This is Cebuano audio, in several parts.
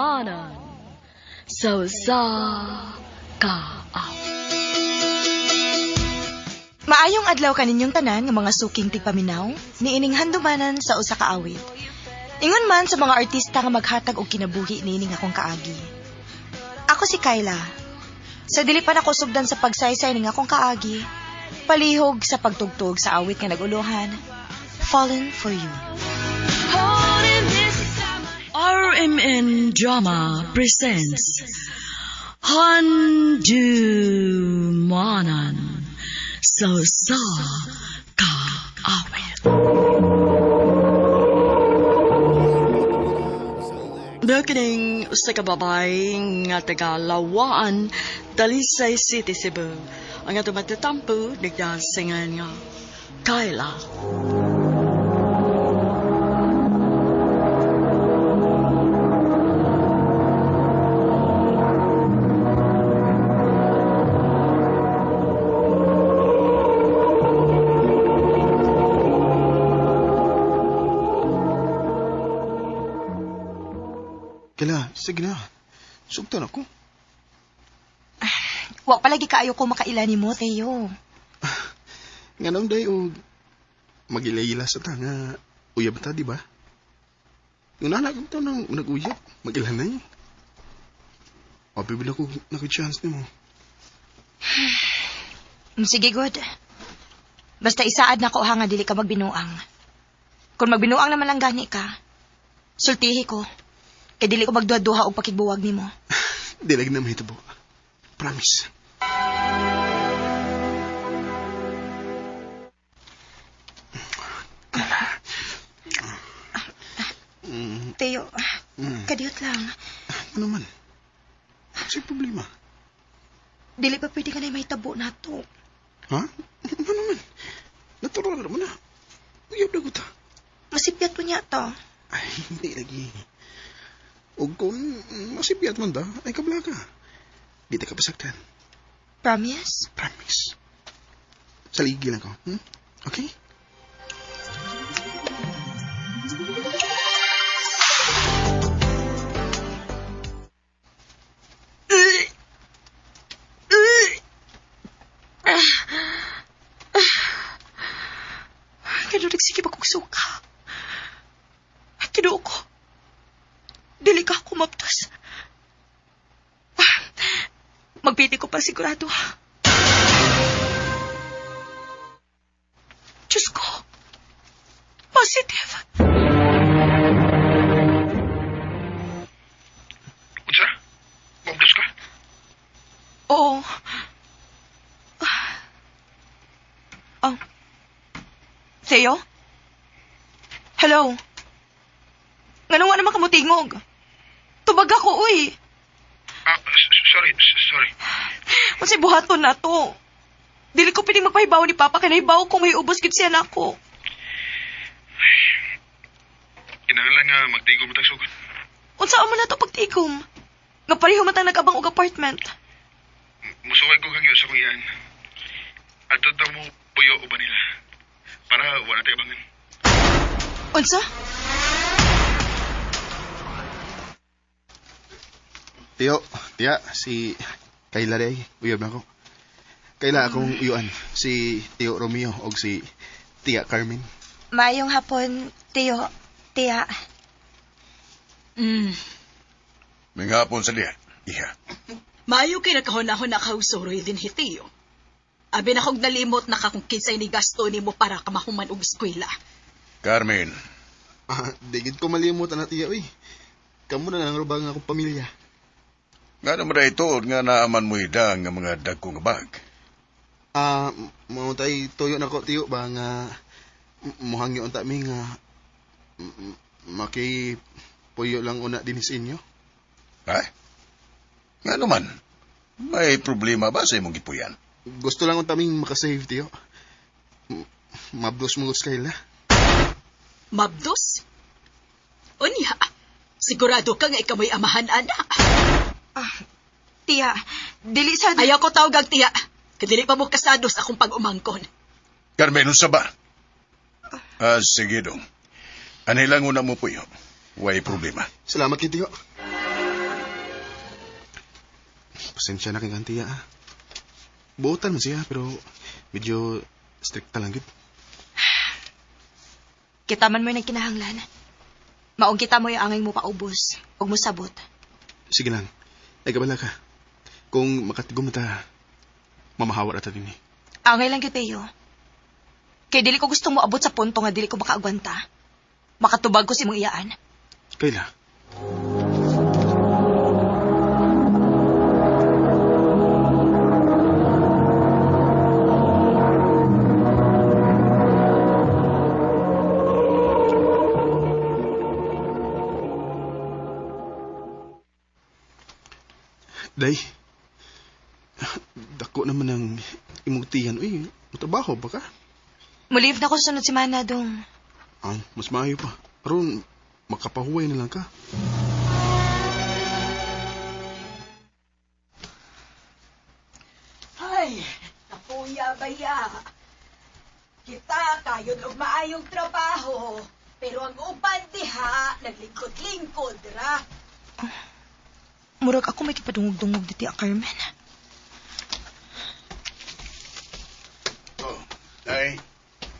Handumanan sa usa ka awit. Maayong adlaw kaninyong tanan nga mga suking tigpaminaw, niining handumanan sa usa ka awit. Ingon man sa mga artista nga maghatag og kinabuhi niining akong kaagi. Ako si Kyla. Sa dili pa nako sugdan sa pagsaysay ning akong kaagi, palihog sa pagtugtog sa awit nga naguluhan, Fallen for You. RMN Drama presents Handumanan sa usa ka awit. Kining usa ka babae nga taga Lawaan, Talisay City, Cebu. Ang atong matatampo, nagdasingan nga Kyla. Kala, sige na. Sugtan ako. Wa palagi kaayo ko makaila nimo, Theo. Nga nang day og magila-ila sa ta nga uyab ta, di ba? Yung nanak ko nang nag-uyab, mag-ila na yun. Mapibila ko naka-chance nimo. Sige, good. Basta isaad na ko ha nga dili ka magbinuang. Kung magbinuang naman lang gani ka, sultihi ko. Kay dili ko magduha-duha og pakigbuwag nimo. Di lagi na mahitabo. Promise. Theo, kadiyot lang. Ano man? Sa'y problema? Dili pa pwede ka na mahitabo na to. Ha? Ano man? Natural naman na. Uyab na ko ta. Masipyat po niya to. Ay, hindi lagi. O kung masipyat man da, ay kabla ka. Di ta ka pasaktan. Promise? Promise. Saligi lang ko. Okay? Kano nagsige pa kong suka. Kinuo ko. Dili ka ako maptos. Magpiti ko pa sigurado. Diyos ko. Positive. Unsa? Mabdos ka? Oo. Oh. Theo? Hello? Ngano nga naman kamutingog? Tubag ako, uy. Sorry, sorry. Unsay buhaton na to? Dili ko piling magpahibaw ni Papa kay nahibaw kung may ubos gid siya nako. Kinahanglan nga magtigom tag sugod. Unsa man na to pagtigom? Nga pareho man tang nag-abang og apartment. Musuway ko hangyo sa kong iyan. Adto ta mo puyo uban nila. Para wala tayo abangan. Unsa? Tiyo, tiya, si Kayla Rey, uyab na ko. Kayla akong uyuan, si Tiyo Romeo og si Tiya Carmen. Maayong hapon, Tiyo, Tiya. May hapon sa diya, iha. Maayo kay nakahuna-huna ka usuroy din hitiyo. Abi na kong nalimot na ka kung kinsay ni gasto nimo para ka mahuman og eskwela. Carmen, Di gid ko malimutan na tiya, uy. Kamu na lang rubang akong pamilya. Nga naman na ito, nga naaman mo ida nga mga dagko nga bag. Mo tay tuyo na ko tiyo ba nga muhangyo unta mi nga maki puyo lang una din sa inyo. Ha? Nga naman, may problema ba sa imong gipuyan? Gusto lang unta ming makasave tiyo. Mabdos mo Kayla. Mabdos? Unya, sigurado ka nga ikaw may amahan, ana. Tiya, dili sa... Ayaw ko tawag ang tiya. Kadili pa mo kasado sa akong pag-umangkon. Carmen, unsa ba? Sige dong. Anay lang una mo puyo. Way problema. Salamat kay tiyo. Pasensya na kay kantiya ah. Buotan man siya pero medyo strikta lang gid. Kita man mo'y nagkinahanglan. Maong kita mo'y angay mo paubos ug mosabot. Sige lang. Nagabala ka. Kung makatigom ta, mamahawa ra ta dinhi. Angay lang gyud, Teo. Kay dili ko gustong moabot sa punto nga dili ko makaagwanta. Makatubag ko sa imong iyaan. Kayla. Day, dako naman ang imong tiyan. Uy, matrabaho ba ka? Mulive na ko sa sunod semana, dong. Ay, mas maayo pa. Aron, makapahuway na lang ka. Ay, napuya baya. Kita kayod og maayong trabaho, pero ang uban diha naglingkod-lingkod ra. Murag ako may kipadungog-dungog diti, ah, Carmen. Oh, ay,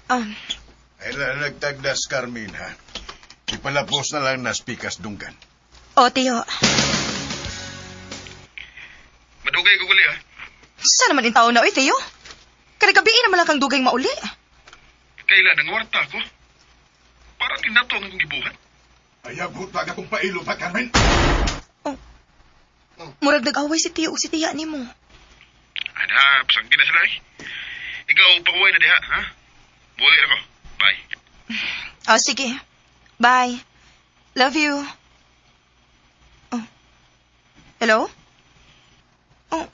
ay nagtagdas, Carmen, ha? Ipalapos na lang nas pikas dunggan. Oh, Teo. Madugay ko guli, ah. Saan naman in taon na, oy, Teo? Kada gabi naman lang kang dugay mauli. Kailan ang warta ko? Para din nato ang akong gibuhat. Ayaw pa akong pailo pa, Carmen. Murag nag-away si Teo ug si Tiya nimo. Ana, pasanggi na sila eh. Ikaw, pahuway na diha, ha? Buhay na ko. Bye. Oh, sige. Bye. Love you. Oh. Hello? Oh.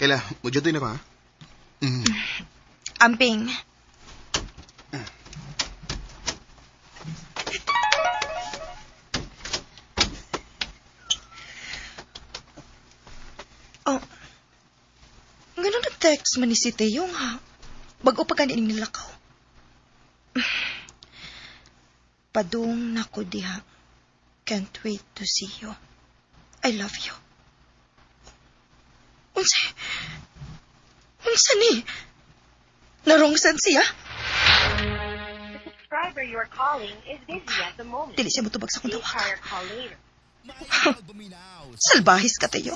Kayla, mo na ka, ha? Mm. Amping. Oh. Ganun nag-text man ni si Teo nga. Bago pa kanin nilakaw. Padung nako diha. Can't wait to see you. I love you. Unsa? Unsa ni? Narongsan siya? The subscriber you are calling is busy at the moment. Dili siya motubag sa akong Please tawag. try your call later. Salbahis ka, Teo.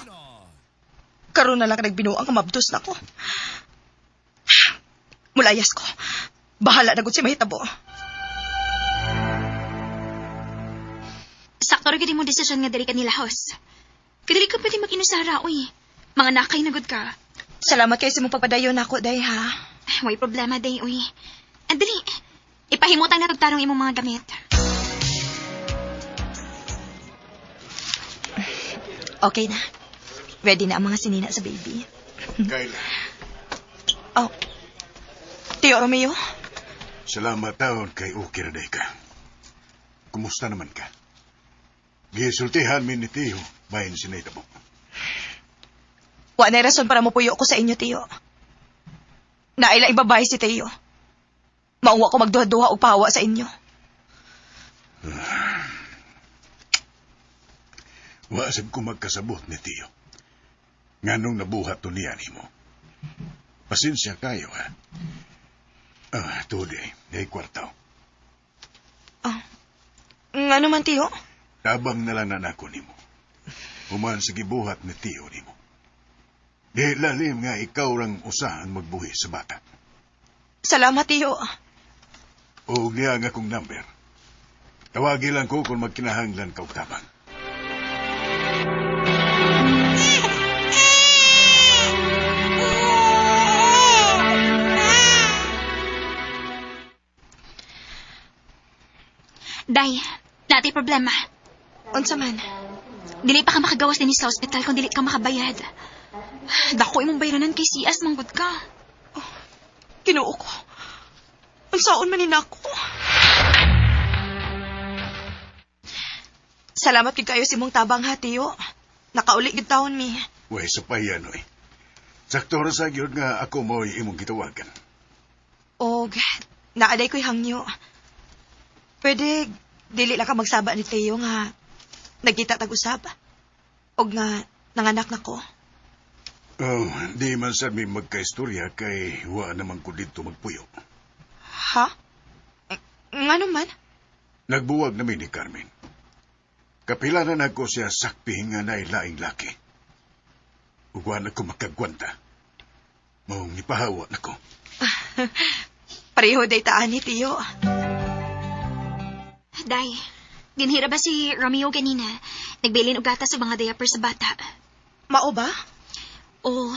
Karon na lang ka nagbinuang nga mabdos na ko. Mulayas ko. Bahala na gud siya mahitabo. Sakto ra gid mo desisyon nga dili ka nila host. Kay dili ka pwede mag-inusara, uy. Mga nakay na gud ka. Salamat kay sa imong pagpadayon nako, day ha. Ay, way problema, day, uy. Andali, ipahimutang na tarong imong mga gamit. Okay na. Ready na ang mga sinina sa baby. Kayla, Oh. Tio Romeo, salamat taon kay okay ra day ka. Kumusta naman ka? Gisultihan mi ni Tio, bahin sinaytabo. wa na rason para mopuyo ko sa inyo, Tio. Naila ibabae si Teo. Mauwa ko magduha-duha og pahawa sa inyo. Wa sab ko magkasabot ni Tio. Nganong nabuhat to niya nimo. Pasensya kayo, ha? Ah, tuod eh. Day kwartaw. Ngano man, Tio? Tabang na lang na nako nimo. Human sa gibuhat ni Tio nimo. Di lalim nga ikaw rang usa ang magbuhi sa bata. Salamat, Tio. O niya ang akong number. Tawagi lang ko kung magkinahanglan ka og tabang. Day, natay problema. Unsa man? Dili pa ka makagawas dinhi sa ospital kung dili ka makabayad. Dako imong bayranan kay CS manggod ka. Ginoo ko. Unsaon man ni nako? Salamat gid kayo sa imong tabang ha, Tio. Nakauli gid taon mi. Way sa payan, oy. Sakto ra sa gyud nga ako mo'y imong gitawagan. Og naaday ko'y hangyo. Pwede dili lang ka magsaba ni Teo nga Nagkita tag-usab. Og nga nanganak na ko. Oh, di man sad mi magkaistorya kay wa naman ko dito magpuyo. Ha? Ngano man? Nagbuwag nami ni Carmen. Kapila na nako siya sakpi nga nailaing laki. Ug wa na ko makagwanta. Maong nipahawa nako. Pareho day taan ni Tiyo. Day, dinhira ba si Romeo ganina? Nagbilin og gatas sa mga diaper sa bata. Mao ba? O,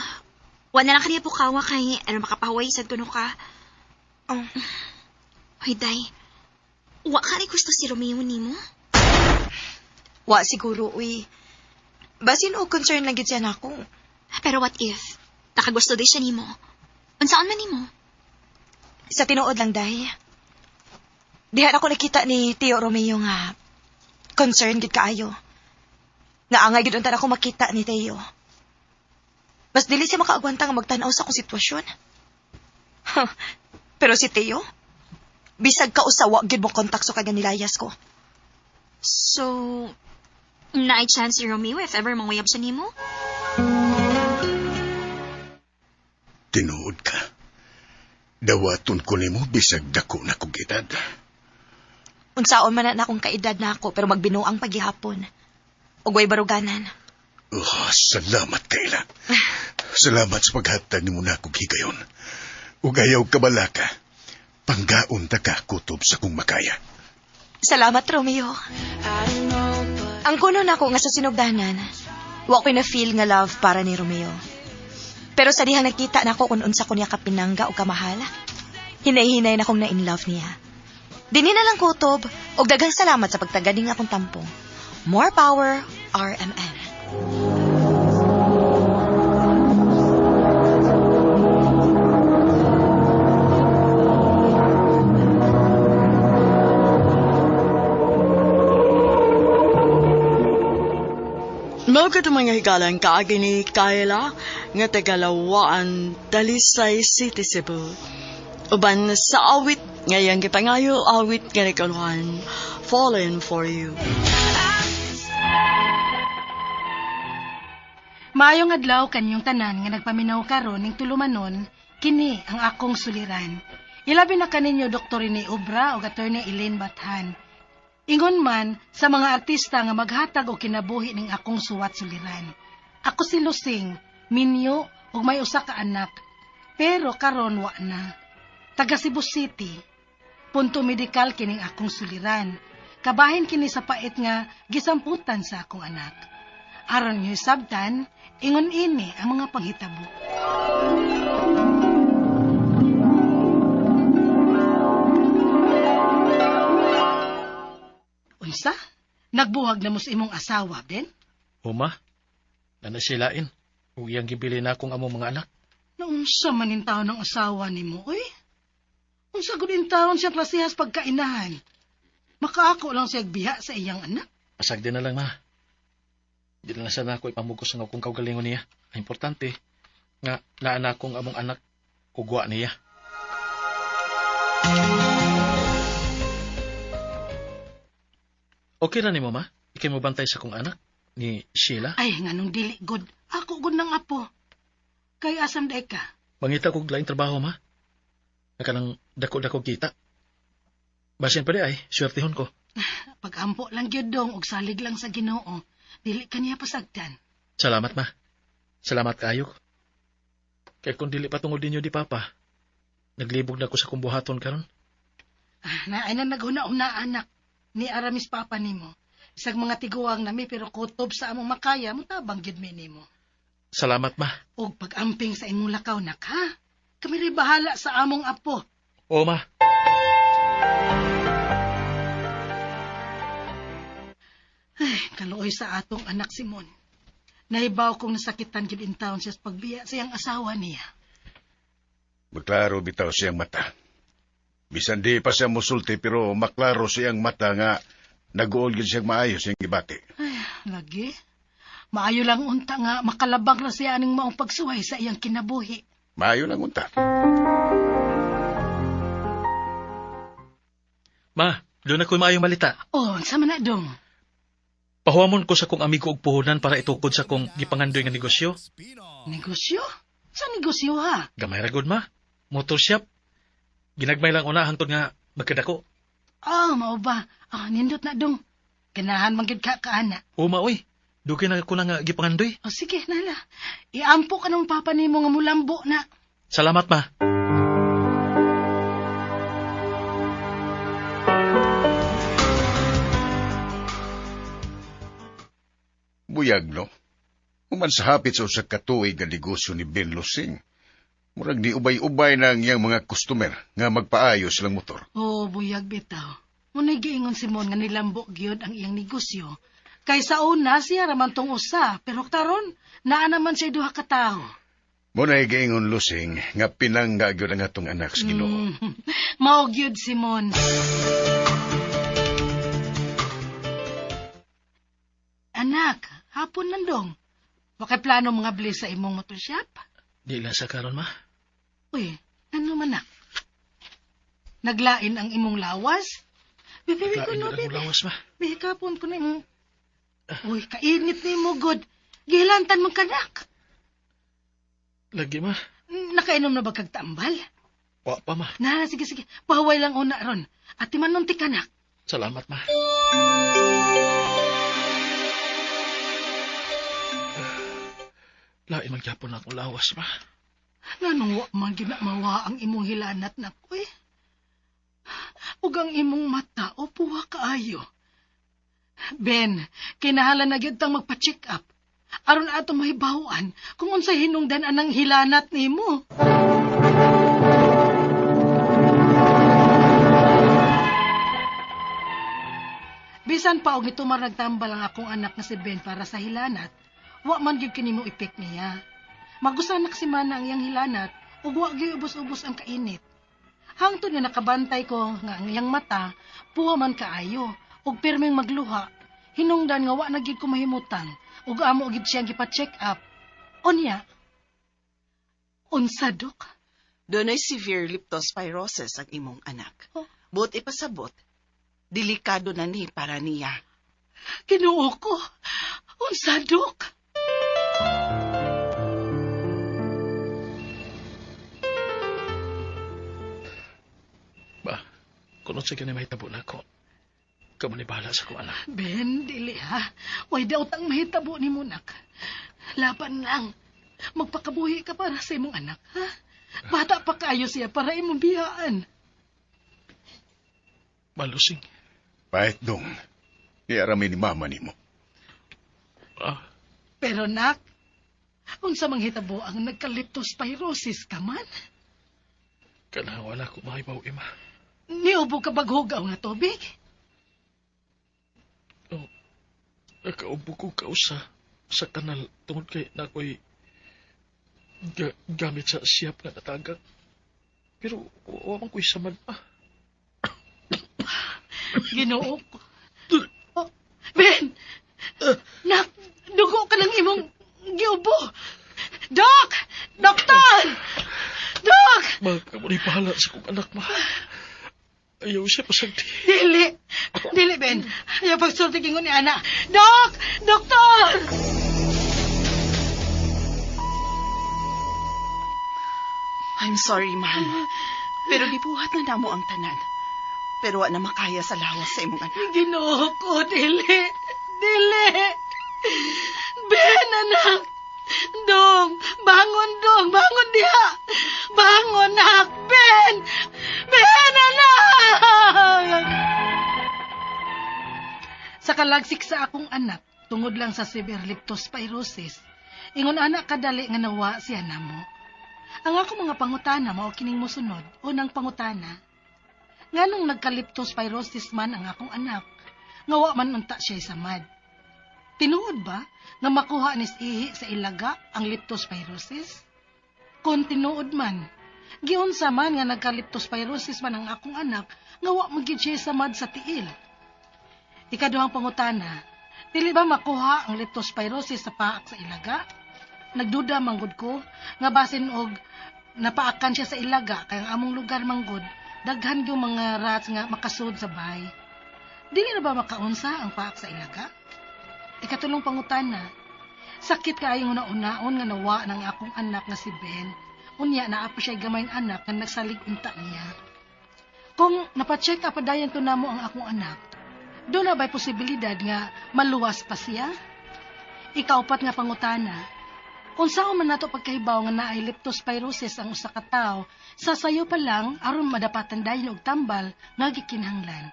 wala lang kaniya pukawa kay ano makapahuway sad kuno ka. Oh. Hoy, Day. Wa ka rin gusto si Romeo nimo? Wa siguro, uy. Basin og concern lang gid siya nako. Pero what if? Nakagusto di siya nimo. Unsaon man nimo? Sa tinuod lang, Day. Diha na ko nakita ni Tio Romeo nga concern gid kaayo. Nga angay gid unta ako makita ni Teo. Mas dili siya makaagwanta nga magtan-aw sa akong sitwasyon. Huh. Pero si Teo, bisag kausawa gid mo kontak sa kanya nilayas ko. So, naay chance si Romeo if ever manguyab siya nimo? Tinuod ka. Dawaton ko nimo bisag dako na kog edad. Unsaon man na akong kaedad na ako pero magbinuang pagihapon. Ug way baruganan. Oh, salamat, Kayla. Salamat sa paghatag nimo na akong higayon. Ug ayaw kabalaka. Panggaon ta ka kutob sa kong makaya. Salamat, Romeo. Ang kuno nako nga sa sinugdanan, wa ko'y na-feel nga love para ni Romeo. Pero sa dihang nakita nako kung unsa ko niya kapinangga o kamahal, hinay-hinay na kong na-in love niya. Dinhi na lang kutob, og daghang salamat sa pagtagad ning akong tampong. More power, RMN. Mao kadto mga higalan kaagi ni Kayla nga tagalawaan Talisay City, Cebu. Uban sa awit nga iyang gipangayo awit nga nikaluhan, Fallen for You. Maayong adlaw kanyong tanan nga nagpaminaw karon ning tulumanon, kini ang akong suliran. Ilabi na kaninyo Dr. Rene Obra ug Attorney Elaine Bathan. Ingon man sa mga artista nga maghatag og kinabuhi ning akong suwat suliran. Ako si Lusing, minyo ug may usa ka anak, pero karon wa na. Taga Cebu City. Punto medikal kining akong suliran. Kabahin kini sa pait nga gisamputan sa akong anak. Aron niyo sabtan, ingon ini ang mga panghitabo. Unsa? Nagbuhag na mo sa imong asawa, Ben? Huma, nanasilain. Ug iyang gibili na akong among mga anak. Naunsa man in taon ang asawa nimo, oy? Unsa gud in taon siya klasehas pagkainahan? Makaako lang siya biha sa iyang anak. Pasag din na lang, ma. Di na lang sana ako ipamugos ang akong kaugalingon niya. Ang importante, nga naa na akong among anak ugwa niya. Okay ra nimo, ma? Ikay mo bantay sa akong anak ni Sheila? Ay, nganong dili good. Ako gud nang apo. Kay asam day ka? Mangita kog laing trabaho, ma. Nga kanang dako-dako kita. Basin pa di ay, swertehon ko. Pagampo lang gyud dong og salig lang sa Ginoo. Dili ka niya pasagdan. Salamat, ma. Salamat kaayo. Kay kung dili pa tungod ninyo di papa, naglibog na ko sa kumbuhaton karon. Ah, naay na naghuna-una anak ni Aramis papa nimo. Isag mga tiguang nami pero kutob sa among makaya mutabang gyud mi nimo. Salamat, ma. Og pag-amping sa imong lakaw nak ha. Kami rin bahala sa among apo. Oo, ma. Ay, kaluoy sa atong anak Simon. Nahibaw kong nasakitan gyud in town siya sa pagbiya sa iyang asawa niya. Maklaro bitaw siyang mata. Bisan di pa siya musulti pero maklaro siyang mata nga nag-uol gyud siyang maayo siyang gibati. Ay, lagi. Maayo lang unta nga makalabang ra siya aning maong pagsuway sa iyang kinabuhi. Maayo lang unta. Ma, doon ako'y maayong balita. Oh, unsa man na dong? Pahuwamon ko sa kong amigo og puhunan para itukod sa kong gipangandoy nga negosyo. Negosyo? Sa negosyo ha? Gamay ra gud ma. Motor shop. Ginagmay lang una hangtod nga magkadako. Ah, mao ba? Ah, nindot na dong. Ganahan man gyud ka kaana. Uma oy. Dugay na ko na nga gipangandoy. O sige, nala. Iampo ka ng papa nimo nga mulambo na. Salamat ma. Buyag, no? Human sa hapit sa usa ka tuig nga negosyo ni Ben Lusing. Murag ni ubay-ubay na ang iyang mga customer nga magpaayo silang motor. Oh, buyag bitaw. Muna'y giingon si Mon nga nilambo gyud ang iyang negosyo. Kay sa una siya raman tong usa, pero karon naa naman siya duha ka tawo. Muna'y giingon Lusing nga pinangga gyud ang atong anak sa Ginoo. Mao gyud si Mon. Anak, hapon nandong. Wakay plano mga bli sa imong motor shop? Di lang sa karon ma. Uy, ano man nak? Naglain ang imong lawas? Bibi ko Naglain no, gyud ang bibi. lawas ma. Bibi kapon ko na imong... Uy, kainit ni mo, god. Gihilantan mong kanak. Lagi ma. Nakainom na ba kag tambal? Wa pa ma. Na, sige, sige. Pahaway lang una ron. Ati manon ti kanak. Salamat ma. Lain man gyapon na akong lawas ma. Nganong wa man ginamawa ang imong hilanat na ko eh. Ug ang imong mata o puwa kaayo. Ben, kinahalan na gyud tang magpa-check up. Aron ato mahibaw-an kung unsay hinungdan anang hilanat nimo. Bisan pa og nitumar nagtambal ang akong anak nga si Ben para sa hilanat, wa man gyud kini mo epek niya. Magusanak si Mana ang iyang hilanat ug wa gyud ubos-ubos ang kainit. Hangtod nga nakabantay ko nga ang iyang mata puwa man kaayo ug pirming magluha. Hinungdan nga wa na gyud ko mahimutang ug amo gyud siyang gipa-check up. Unya, unsa dok? Dunay severe leptospirosis ang imong anak. Oh. Buot ipasabot, delikado na ni para niya. Ginoo ko. Unsa dok? Ba, kung unsa gani mahitabo nako. Kamo ni bahala sa akong anak. Ben, dili ha. Way daw tang mahitabo ni nak. Laban lang. Magpakabuhi ka para sa imong anak, ha? Bata pa kayo siya para imong biyaan. Malusing. Pahit dong. Iarami ni mama nimo. Ah, Pero nak, unsa mang hitabo ang nagka-leptospirosis ka man? Kanang wala ko mahibaw ima. Niubo ka baghugaw nga tubig? Oh, nakaubo ko kausa sa kanal tungod kay nakoy gamit sa siyap nga natagak. Pero wa man ko'y samad pa. Ginoo ko. Oh, Ben! Nak, dugo ka ng imong giubo. Dok! Doktor! Dok! Ma, kamo ni bahala sa kong anak, ma. Ayaw siya pasagdi. Dili! Dili, Ben. Ayaw pagsulti kingon ni Ana. Dok! Doktor! I'm sorry, ma'am. Pero gibuhat na namo ang tanan. Pero wa na makaya sa lawas sa imong anak. Ginoo ko, dili. Dili. Ben, anak. Dong, bangon, dong. Bangon diha. Bangon, anak. Ben! Ben, anak! Sa kalagsik sa akong anak, tungod lang sa severe leptospirosis, ingon anak kadali nga nawa siya namo. Ang ako mga pangutana mao kining mosunod, unang pangutana. Nganong nagka-leptospirosis man ang akong anak, nga wa man unta siya samad. Tinuod ba nga makuha nis ihi sa ilaga ang leptospirosis? Kung tinuod man, giunsa man nga nagka-leptospirosis man ang akong anak, nga wa man gyud siya samad sa tiil. Ikaduhang pangutana, dili ba makuha ang leptospirosis sa paak sa ilaga? Nagduda manggod ko nga basin og napaakan siya sa ilaga kay ang among lugar manggod daghan gyud mga rats nga makasud sa bahay. Dili na ba makaunsa ang paak sa ilaga? Ikatulong pangutana, sakit kaayo una-unaon nga nawa ng akong anak nga si Ben. Unya naa pa siya gamayng anak nga nagsalig unta niya. Kung napacheck up padayon to namo ang akong anak, duna ba'y posibilidad nga maluwas pa siya? Ikaupat nga pangutana, unsaon man nato pagkahibaw nga naay leptospirosis ang usa ka tawo sa sayo pa lang aron madapatan dayon og tambal nga gikinahanglan?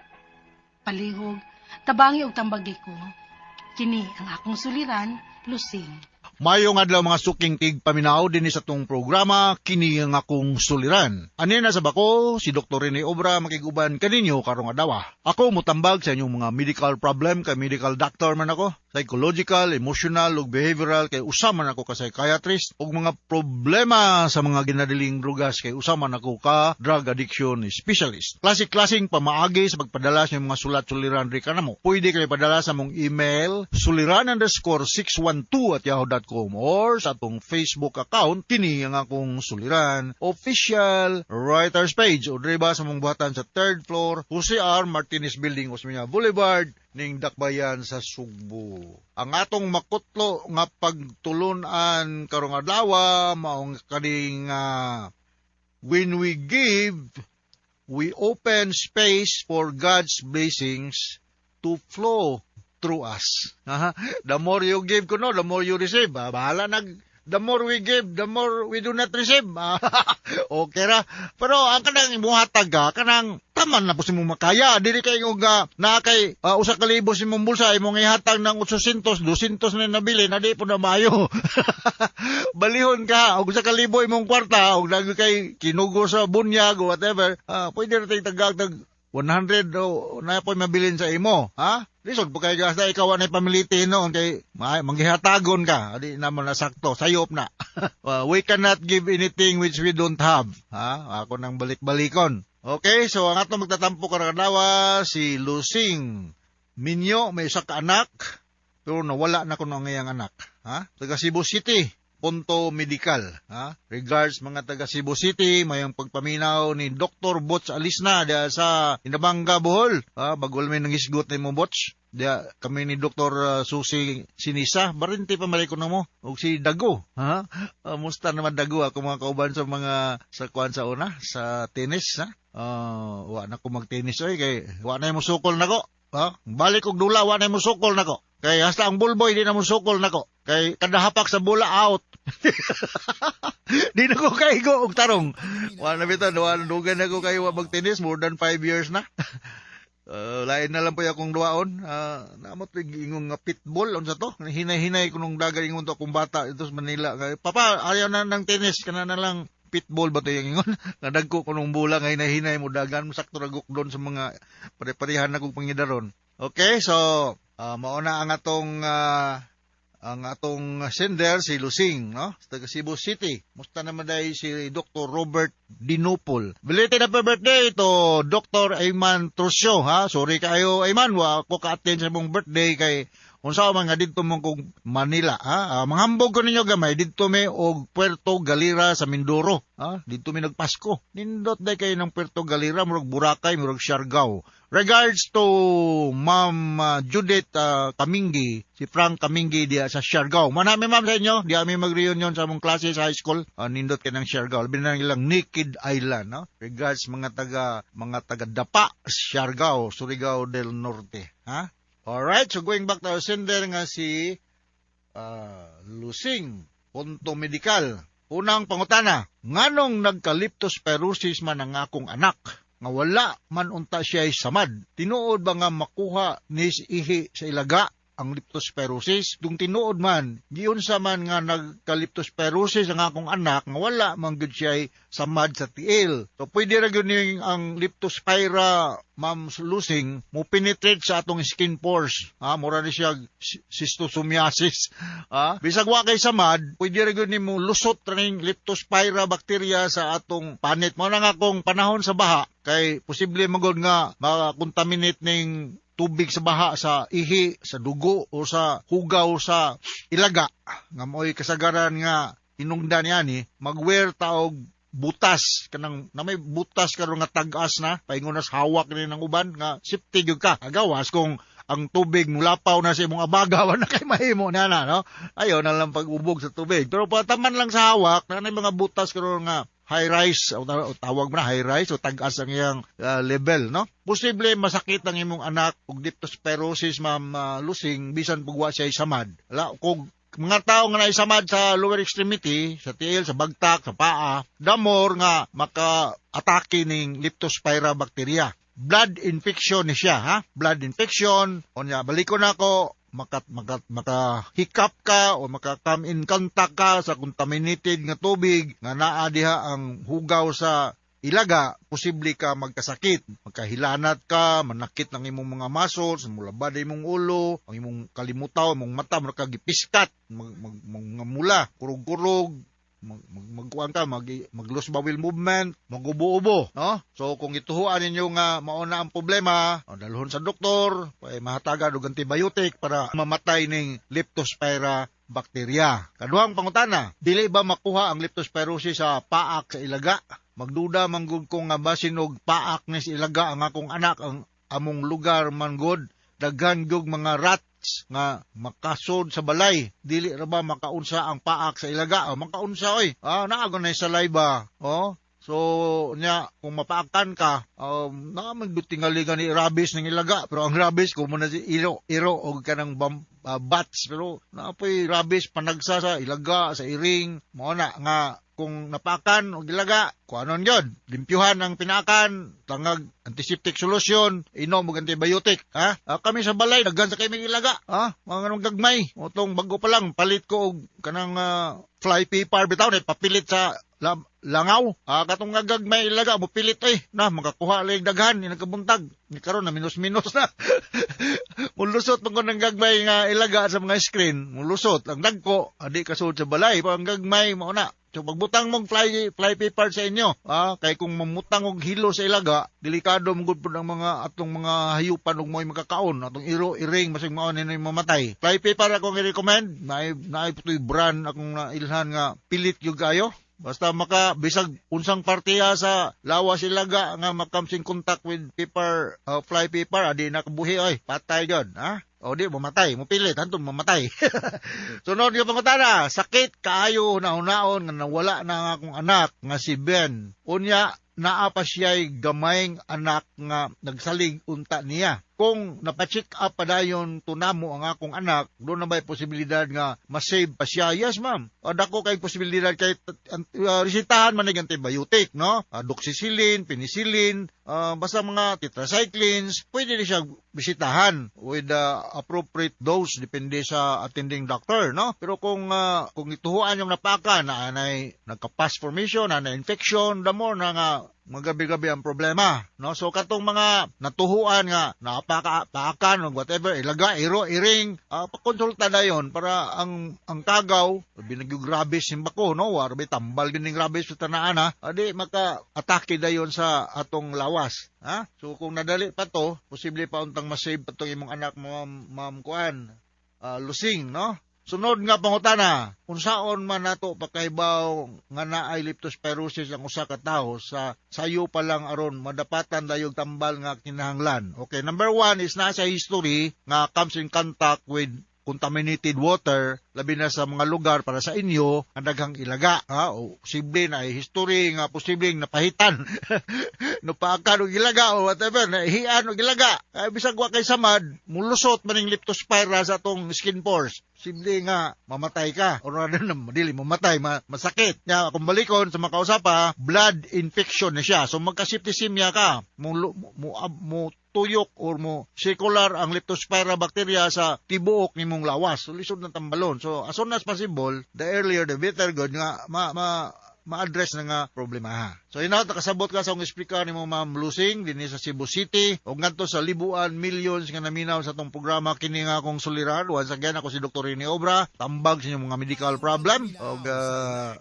Palihog, tabangi og tambagi ko. Kini ang akong suliran, Lusing. Mayong adlaw, mga suking tigpaminaw, dinhi sa atong programa "Kini ang Akong Suliran". Ani na sa bako si Dr. Rene Obra makiguban kaninyo karong adlaw. Ako mutambag sa inyong mga medical problem kay medical doctor man ako, psychological, emotional ug behavioral kay usa man ako ka psychiatrist, ug mga problema sa mga ginadiling drugas kay usa man ako ka drug addiction specialist. Klase-klaseng pamaagi sa pagpadala sa inyong mga sulat suliran diri kanamo. Pwede kayo padala sa among email suliran_612@yahoo.com or sa atong Facebook account, "Kini ang Akong Suliran Official Writers Page, o diri ba sa among buhatan sa third floor, Jose R. Martinez Building, Osmeña Boulevard, ning Dakbayan sa Sugbo. Ang atong makutlo nga pagtulunan karong adlaw maong kaning "When we give, we open space for God's blessings to flow through us." Aha. The more you give kuno, the more you receive. Ah, bahala nag the more we give, the more we do not receive. Okay ra. Pero ang kanang imuhatag ka, kanang taman na po si mong makaya. Dili kay nga naa kay 1,000 sa imong bulsa, imong ihatag ng 800, 200 na nabili, na di po na maayo. Balihon ka, og 1,000 imong kwarta, og nag kay kinugo sa bunyag o whatever, pwede ra tay tagag tag 100 o na po mabilin sa imo, ha? Lisod po kay gasta ikaw anay pamiliti noon kay manggihatagon ka, di naman na sakto, sayop na. We cannot give anything which we don't have, ha? Ako nang balik-balikon. Okay, so ang atong magtatampo karong adlaw si Lusing Minyo, may isa ka anak, pero nawala na kuno ang iyang anak, ha? Taga Cebu City, Punto Medical. Ha? Regards, mga taga Cebu City, mayong pagpaminaw ni Dr. Butch Alisna diya sa Inabanga, Bohol. Ha? Bagol may nangisgot ni mo, Butch. Diya kami ni Dr. Susi Sinisa, barinti pa malay ko na mo. Og si Dago, ha? Musta naman, Dago, ako mga kauban sa mga sa kuan sa una, sa tennis, ha? Wa na ko mag-tennis oy kay wa na mo sukol nako. Ha? Balik og dula, wa na mo sukol nako. Kay hasta ang bulboy di na mo sukol nako. Kay kada hapak sa bola, out. Di na ko kaigo og tarong. Wa na bitaw, wa na dugan na ko kayo wa mag-tennis more than 5 years na. Lain na lang po akong duwaon. Namot ingong nga pitbull unsa to? Hinay-hinay ko nung dagan ingon to akong bata dito sa Manila. Kay, "Papa, ayaw na ng tennis kana na lang pitball ba to," yung ingon. Nadagko ko nung bola nga hinay-hinay mo dagan mo sakto ragok doon sa mga pare-parehan na kong pangidaron. Okay, so mao na ang atong sender, si Lusing, no? Sa taga Cebu City. Musta naman dahil si Dr. Robert Dinupol. Belated happy birthday to Dr. Ayman Trusio, ha? Sorry kayo, Ayman, wa ko ka-attend sa imong birthday kay unsa man nga didto mo kong Manila, ha? Manghambog ko ninyo gamay didto mi og Puerto Galera sa Mindoro, ha? Didto mi nagpasko. Nindot day kayo ng Puerto Galera, murag Boracay, murag Siargao. Regards to Ma'am Judith Kaminggi, si Frank Kaminggi diya sa Siargao. Manami, ma'am, sa inyo, diya mi mag-reunion sa among klase sa high school. Nindot kay ng Siargao. Labi na ilang Naked Island, no? Regards mga taga Dapa, Siargao, Surigao del Norte, ha? Alright, so going back to our sender nga si Lusing Punto Medical. Unang pangutana, nganong nagka-leptospirosis man ang akong anak nga wala man unta siya samad? Tinuod ba nga makuha ni ihi sa ilaga ang leptospirosis? Kung tinuod man, giunsa man nga nagka-leptospirosis ang akong anak nga wala man gyud siya samad sa tiil? So pwede ra gyud ning ang leptospira, Ma'am Lusing, mo penetrate sa atong skin pores. Ha, mura ni siya schistosomiasis. Ha, bisag wa kay samad, pwede ra gyud nimo lusot ra ning leptospira bacteria sa atong panit. Mao na nga kung panahon sa baha kay posible magod nga makakontaminate ning tubig sa baha sa ihi, sa dugo o sa hugaw sa ilaga nga mo'y kasagaran nga hinungdan niani, mag-wear ta og butas, kanang na may butas karon nga tag-as na paingon nas hawak ni ng uban nga safety gyud ka. Agawas kung ang Ang tubig mulapaw na sa imong abaga, wala kay mahimo na na, no? Ayo na lang pag-ubog sa tubig. Pero pataman lang sa hawak, na mga butas karon nga high rise o tawag mo na high rise o tag-as ang iyang level, no? Posible masakit ang imong anak og leptospirosis, ma'am Lusing, bisan pug wa siya samad. Ala, kung mga tao nga naisamad sa lower extremity, sa tiil, sa bagtak, sa paa, damor nga maka-atake ning Leptospira bacteria. Blood infection ni siya, ha? Blood infection. Unya, balikon ako, maka maka makahikap ka o maka-come in contact ka sa contaminated nga tubig nga naa diha ang hugaw sa ilaga, posible ka magkasakit, magkahilanat ka, manakit ng imong mga muscles, mulabad imong ulo, ang imong kalimutaw, imong mata, makagipiskat, mag, mag, mag, mula, kurog-kurog, magkuan ka, mag loose bowel movement, magubo-ubo, no? So kung ituhuan ninyo nga mao na ang problema, o, dalhon sa doktor, ay mahatagan og antibiotic para mamatay ning Leptospira bacteria. Kaduhang pangutana, dili ba makuha ang leptospirosis sa paak sa ilaga? Magduda man gud ko nga basin og paak ni sa ilaga ang akong anak, ang among lugar man gud daghan gug mga rats nga makasod sa balay. Dili ra ba makaunsa ang paak sa ilaga? O, makaunsa oy. Ah, naa na saliva. Oh, so nya kung mapaakan ka, naa man gud tingali ni rabies ng ilaga, pero ang rabies kung na si iro iro og kanang bats, pero naa poy rabies panagsa sa ilaga, sa iring. Mao na nga kung napakan og ilaga, kuanon yun, limpyuhan ang pinakan, tangag antiseptic solution, inom og antibiotic, ha? Kami sa balay, daghan sa kay ilaga, ha? Mga anong gagmay, utong bago pa lang, palit ko og kanang fly paper bitaw, na papilit sa langaw. Ah, katong nga gagmay ilaga, mo pilit eh. Na, makakuha lang daghan, ni nagkabuntag. Ni karon na minus-minus na. Mulusot man ko ng gagmay nga ilaga sa mga screen. Mulusot. Ang dagko, adi kasud sa balay. Ang gagmay, mao na. So pagbutang mong fly paper sa inyo, kay kung mamutang og hilo sa ilaga, delikado mo gud pud ang mga atong mga hayupan ug mo'y makakaon, atong iro, iring, masig mao ninoy mamatay. Fly paper akong i-recommend, naay putoy brand akong nailhan nga pilit gyud kayo. Basta maka bisag unsang partiya sa lawas ilaga nga makamsing contact with paper, fly paper, adi nakabuhi oy, patay gyud, ha? O di mamatay, mopilit hantong mamatay. Sunod nga pangutana, sakit kaayo nahunaon nga nawala na ang akong anak nga si Ben. Unya naa pa siya'y gamayng anak nga nagsalig unta niya. Kung napacheck up padayon tunamo ang akong anak, doon na ba'y posibilidad nga masave pa siya? Yes, ma'am. O, dako kay posibilidad kay resitahan man nig antibiotic, no? Doxycycline, penicillin, basta mga tetracyclines, pwede ni siya bisitahan with the appropriate dose, depende sa attending doctor, no? Pero kung ituhuan yung napaka na anay nagka-pus formation, na infection, the more na nga magabi-gabi ang problema, no? So katong mga natuhuan nga napaka paakan o whatever, ilaga, iro, iring, pakonsulta na yon para ang kagaw, binagyo rabies simbako, no? War may tambal din ning rabies sa tanaan, ha? Adi maka-atake dayon sa atong lawas, ha? So kung nadali pa to, posible pa untang masave pa tong imong anak mo, ma'am kuan, Lusing, no? Sunod nga pangutana, unsaon man nato pakahibaw nga naay leptospirosis ang usa ka tawo sa sayo pa lang aron madapatan dayog tambal nga kinahanglan? Okay, number one is nasa history nga comes in contact with contaminated water, labi na sa mga lugar para sa inyo nga daghang ilaga, ha? O posible na history nga posibleng napahitan, napaakan og ilaga o whatever, naihian og ilaga. Ay bisag wa kay samad, mulusot man ning leptospira sa atong skin pores, posible nga mamatay ka or ano na, dili mamatay, masakit nya. Kung balikon sa makausapa, blood infection na siya, so magka-septicemia ka, mo tuyok or mo circular ang leptospira bacteria sa tibuok nimong lawas. So lisod na tambalon. So as soon as possible, the earlier the better good nga ma, ma ma-address na nga problema, ha. So inaw nakasabot ka sa akong explicar nimo, Ma'am Lusing, dinhi sa Cebu City ug ngadto sa libuan millions nga naminaw sa atong programa, kini nga akong suliran. Once again, ako si Dr. Rene Obra, tambag sa inyong mga medical problem, ug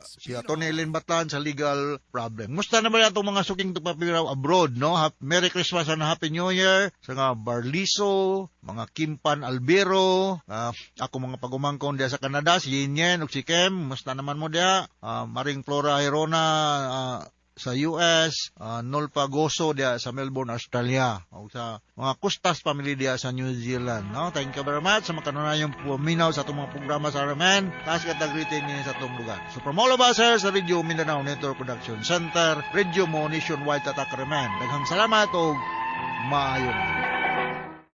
si Atty. Ellen Batan sa legal problem. Musta naman atong mga suking tugpaminaw abroad, no? Merry Christmas and Happy New Year sa nga Barliso, mga Kimpan Albero, ako mga pagumangkon diya sa Canada, si Yen ug si Kem, musta naman mo diya? Maring Flora Herona, sa US, Nolpa Goso diya sa Melbourne, Australia, ug sa mga Kustas family diya sa New Zealand, no? Thank you very much sa makanunayong puminaw sa atong mga programa sa RMN. Taas katag greeting niya sa atong lugar. So from all of us here sa Radio Mindanao Network Production Center, Radio Mo Nationwide Tatak RMN. Daghang salamat ug maayong.